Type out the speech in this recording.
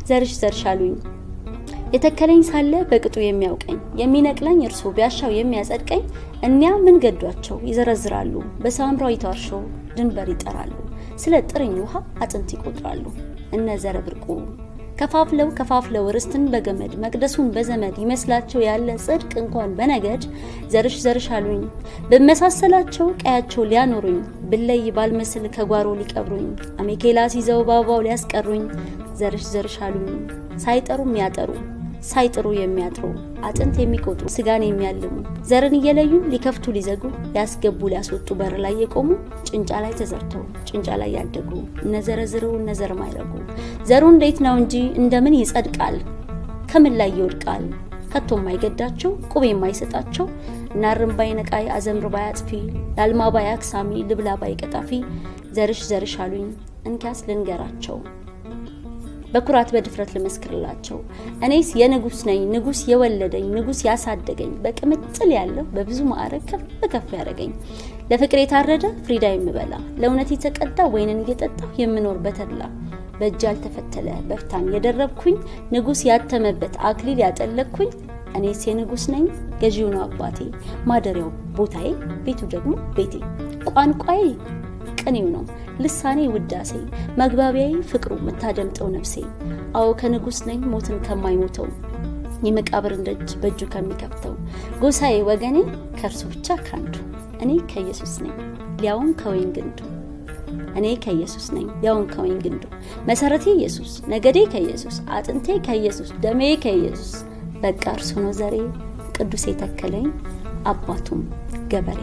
ዘርሽ ዘርሽ አሉኝ። የተከለኝ ሳለ በቅጡ የሚያውቀኝ፣ የሚነቅለኝ እርሱ ቢያሻው የሚያጸድቀኝ፣ እኒያ ምን ገዷቸው ይዘረዝራሉ፣ በሳምራዊቷ እርሾ ድንበር ይጠራሉ፣ ስለ ጥርኝ ውሃ አጥንት ይቆጥራሉ። እነ ዘረ ብርቁ ከፋፍለው ከፋፍለው ርስትን በገመድ፣ መቅደሱን በዘመድ፣ ይመስላቸው ያለ ጽድቅ እንኳን በነገድ። ዘርሽ ዘርሽ አሉኝ። በመሳሰላቸው ቀያቸው ሊያኖሩኝ፣ ብለይ ባልመስል ከጓሮ ሊቀብሩኝ፣ አሜኬላ ሲዘው በአበባው ሊያስቀሩኝ። ዘርሽ ዘርሽ አሉኝ። ሳይጠሩ የሚያጠሩ፣ ሳይጥሩ የሚያጥሩ፣ አጥንት የሚቆጥሩ፣ ስጋን የሚያልሙ፣ ዘርን እየለዩ ሊከፍቱ ሊዘጉ፣ ሊያስገቡ ሊያስወጡ በር ላይ የቆሙ፣ ጭንጫ ላይ ተዘርተው ጭንጫ ላይ ያደጉ፣ እነዘረዝሩ እነዘር ማይረጉ፣ ዘሩ እንዴት ነው እንጂ እንደምን ይጸድቃል? ከምን ላይ ይወድቃል? ከቶ የማይገዳቸው፣ ቁብ የማይሰጣቸው፣ እናርም ባይ ነቃይ፣ አዘምር ባይ አጥፊ፣ ላልማ ባይ አክሳሚ፣ ልብላ ባይ ቀጣፊ፣ ዘርሽ ዘርሽ አሉኝ። እንኪያስ ልንገራቸው፣ በኩራት በድፍረት ልመስክርላቸው። እኔስ የንጉስ ነኝ፣ ንጉስ የወለደኝ፣ ንጉስ ያሳደገኝ፣ በቅምጥል ያለው በብዙ ማዕረግ ከፍ ከፍ ያደረገኝ፣ ለፍቅር የታረደ ፍሪዳ የምበላ፣ ለእውነት የተቀዳ ወይንን እየጠጣሁ የምኖር በተድላ፣ በእጅ ያልተፈተለ በፍታን የደረብኩኝ፣ ንጉስ ያተመበት አክሊል ያጠለቅኩኝ፣ እኔስ የንጉስ ነኝ። ገዢው ነው አባቴ፣ ማደሪያው ቦታዬ፣ ቤቱ ደግሞ ቤቴ። ቋንቋዬ ቅኔው ነው፣ ልሳኔ ውዳሴ፣ መግባቢያዬ ፍቅሩ የምታደምጠው ነፍሴ። አዎ ከንጉስ ነኝ፣ ሞትን ከማይሞተው፣ የመቃብርን ደጅ በእጁ ከሚከፍተው፣ ጎሳዬ ወገኔ ከእርሱ ብቻ ካንዱ። እኔ ከኢየሱስ ነኝ ሊያውም ከወይን ግንዱ። እኔ ከኢየሱስ ነኝ ሊያውም ከወይን ግንዱ። መሰረቴ ኢየሱስ፣ ነገዴ ከኢየሱስ፣ አጥንቴ ከኢየሱስ፣ ደሜ ከኢየሱስ። በቃ እርሱ ነው ዘሬ፣ ቅዱስ የተከለኝ፣ አባቱም ገበሬ።